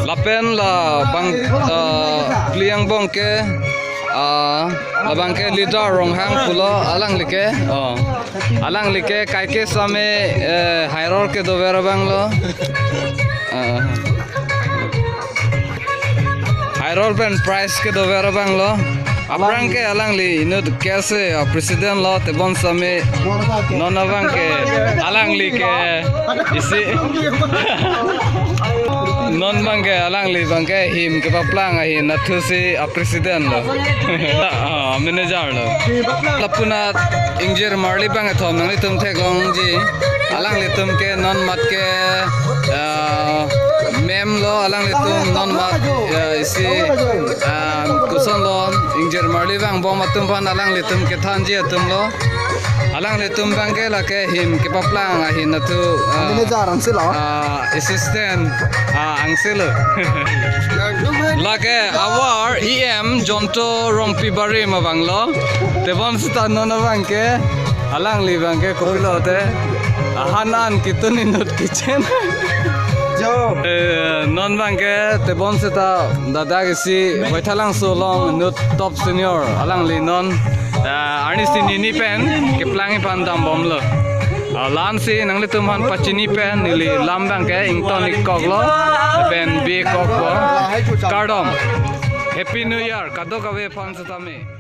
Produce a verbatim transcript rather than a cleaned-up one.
Lapen la bang, ah, phli angbong ke, ah, labang ke leader Ronghang pulo, alangli ke, oh, alangli ke kaike same, eh, hairor kedover abang lo. Ah. Hairor pen prize kedover abang lo. Aphrang ke alangli inut K S A, ah, president lo, tebon same non abang ke alangli ke isi non abang ke alangli abang ke him kepaplang ahin athusi, ah, president lo. Ah, manager lo. Lapunat ingjir marli bang kethom nanglitum theklongji. Alanglitum ke non mat ke, ah, mem lo, alanglitum non mat, ah, isi, ah, koson lo, ingjir marli vangbom atum aphan alanglitum kethanji atum lo. Alanglitum abang ke lake him kepaplang ahin athu, ah, manager angse lo. Ah, assistant, ah, angse lo. Lake avar E M Jonto Rongpi Barim abang lo. Tebon seta non abang ke alangli abang ke kopilo te, ahan an kitun inut kitchen. Jo. Eh, non abang ke tebon seta dadak isi Baithalangso along inut top senior, alangli non, eh, arnisi nini pen keplang iphan dambom lo. Ah, la-ansi nanglitum aphan pachini pen neli lam abang ke ington ik kok lo, pen bi kok lo. Kardom. Happy New Year kadokave aphan setame.